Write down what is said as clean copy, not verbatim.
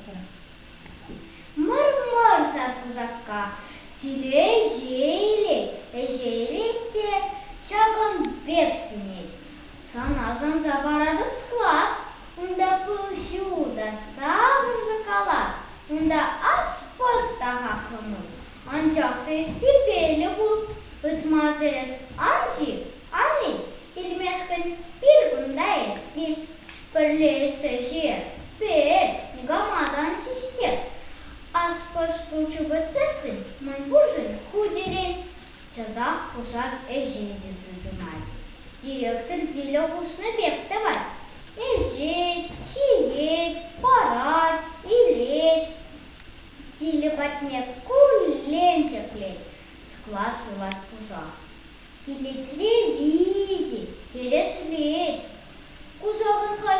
пулатпӑр. Мӑр-мӑр сар кусакка тилӗ ӗҫе илет, ӗҫе илет те ҫакӑн пек сӗнет. Сана шанса паратӑп склад, унта пыл-ҫу та, сахӑр шоколад, унта аш-пӑш та хаклӑ мул. Анчах та эс тирпейлӗ пул, ыйтмасӑр эс ан ҫи, ан ил, илмешкӗн пир кунта эс кил. Пӗрле ӗҫсе ҫиер, пӗл, никама та ан систер. Аш-пӑш пыл чӳпӗтсессӗн мӗн пуршӑн ху тӗлен. Часах кушак ӗҫе те тытӑнать. Директор тилӗ хушнӑ пек тӑвать. Ӗҫет, ҫиет, парать, илет. Тилӗ патне куллен ҫӗклет, склад юлать пушах. Килет ревизи, тӗрӗслет. Кушакӑн халь.